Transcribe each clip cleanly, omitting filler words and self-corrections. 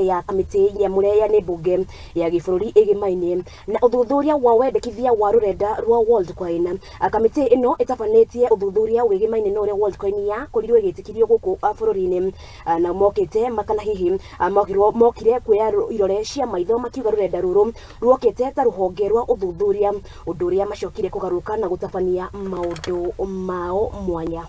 Ya kamĩtĩ nyamũre ya nĩ mbunge ya gĩbũrũri ĩgĩmaine na ũthuthuria wa wendekithia wa rũrenda rwa Worldcoin. Kamĩtĩ ĩno ĩtabanĩtie ũthuthuria wĩgĩmaine na ũrĩa Worldcoin yakorirwo ĩgĩtĩkĩrio gũkũ bũrũri-inĩ, na mokĩte makana hihi mokirwo mokire kuoya irore cia maitho makiuga rũrenda rũrũ ruokĩte ta rũhonge rwa ũthuthuria, ũndũ ũrĩa macokire kũgarũrũka na gũtabania maũndũ mao mwanya.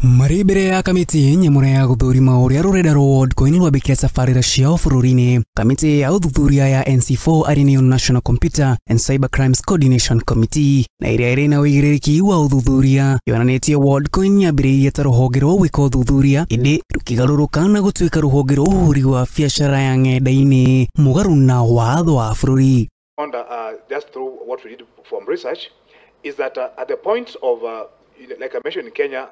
Marĩ mbere ya kamĩtĩ nyamũre ya gũthũrima ũrĩa rũrenda rwa Worldcoin rwambĩkire tabarĩra ciao bũrũri-inĩ, kamĩtĩ ya ũthuthuria ya NC4, arĩ nĩyo National Computer and Cyber Crimes Coordination Committee, na ĩrĩa ĩrĩ na ũigĩrĩrĩki wa ũthuthuria, yonanĩtie Worldcoin yambĩrĩirie ta rũhonge rwa gwĩka ũthuthuria, ĩndĩ rũkĩgarũrũka na gũtuĩka rũhonge rwa ũhũri wa biacara ya ng'enda-inĩ mũgarũ na watho wa bũrũri. Just through what we did from research is that at the point of like I mentioned, in Kenya,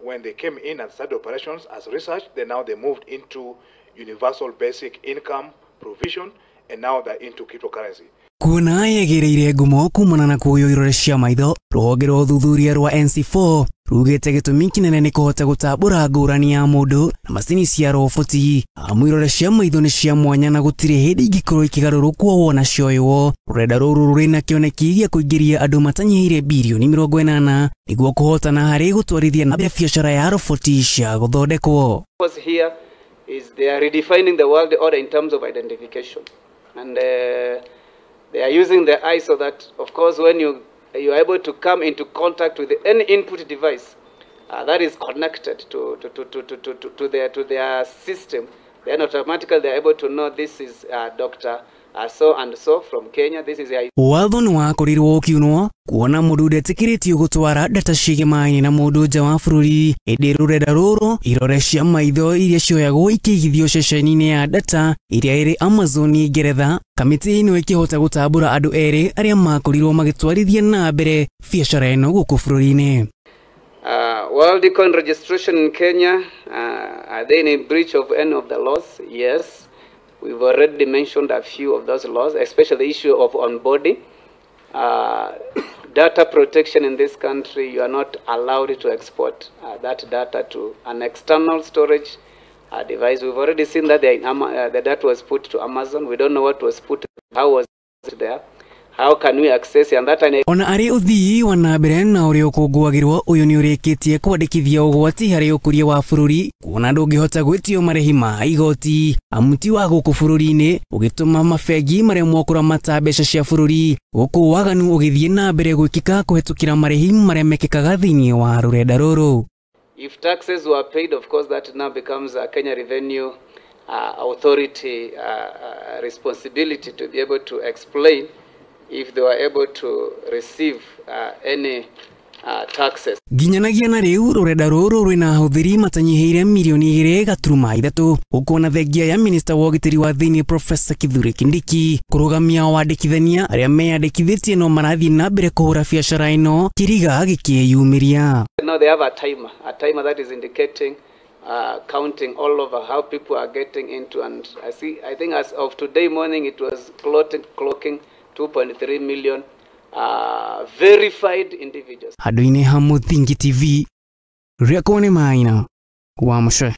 when they came in and started operations as research, then now they moved into universal basic income provision, and now they're into cryptocurrency. Kuona yegereire ngumo kumana na kuoywo irore cia maitho, rũhonge rwa ũthuthuria rwa NC4 rugĩte gĩtũmi kĩnene nĩ kũhota gũtambũra ngũrani ya mũndũ na macini cia roboti, amu irore cia maitho nĩ cia mwanya na gũtirĩ hĩndĩ ingĩkorwo ikĩgarũrũkwo wona cioywo. Rũrenda rũrũ rũrĩ na kĩoneki gĩa kũingĩria andũ matanyihĩire birioni 80 nĩguo kũhotana harĩ gũtwarithia na mbere biacara ya roboti cia gũthondekwo. Here is they are redefining the world order in terms of identification, and they are using the eye so that, of course, when you are able to come into contact with any input device that is connected to their system, then automatically they are able to know this is Dr. So and so from Kenya. This is a Watho nĩ wakorirwo ũkiunwo kuona mũndũ ndetĩkĩrĩtio gũtwara data ciĩgĩmaine na mũndũ nja wa bũrũri, ĩndĩ rũrenda rũrũ irore cia maitho iria cioyagwo ikĩigithio ceceni-inĩ ya data ĩrĩa ĩrĩ Amazon Ngeretha. Kamĩtĩ ĩno ĩkĩhota gũtambũra andũ erĩ arĩa makorirwo magĩtwarithia na mbere biacara ĩno gũkũ bũrũri-inĩ. Worldcoin registration in Kenya, are they in breach of any of the laws? Yes. We've already mentioned a few of those laws, especially the issue of onboarding. Data protection in this country, you are not allowed to export that data to an external storage device. We've already seen that the data was put to Amazon. We don't know what was put, how was it there, how can we access it, and that Ona arĩ ũthii wa na mbere na ũrĩa ũkũngũagĩrwo, ũyũ nĩ ũrĩkĩtie kwandĩkithia ũgwati harĩ ũkũria wa bũrũri, kuona ndũngĩhota gwĩtio marĩhi ma igoti amu ti wa gũkũ bũrũri-inĩ, ũgĩtũma mabengi maremwo kũramata mbeca cia bũrũri, gũkũ waganu ũgĩthiĩ na mbere gwĩkĩka kũhetũkĩra marĩhi marĩa mekĩkaga thĩinĩ wa rũrenda rũrũ. If taxes were paid, of course, that now becomes a Kenya Revenue Authority responsibility to be able to explain if they were able to receive any taxes. Nginyanagia na rĩu rũrenda rũrũ rwĩna ahũthĩri matanyihĩire mirioni 2.3, gũkũ na thengia ya minista wa ũgitĩri wa thĩinĩ Profesa Kithure Kindiki kũrũgamia wandĩkithania, arĩa meyandĩkithĩtie no marathiĩ na mbere kũhũra biacara ĩno kĩriga gĩkĩyumĩria. Now they have a timer that is indicating, counting all over how people are getting into. And I see, I think as of today morning, it was clocking 2.3 million verified individuals. Handũ-inĩ ha Mũthingi TV, rĩakwa nĩ Maina wa Mũcwe.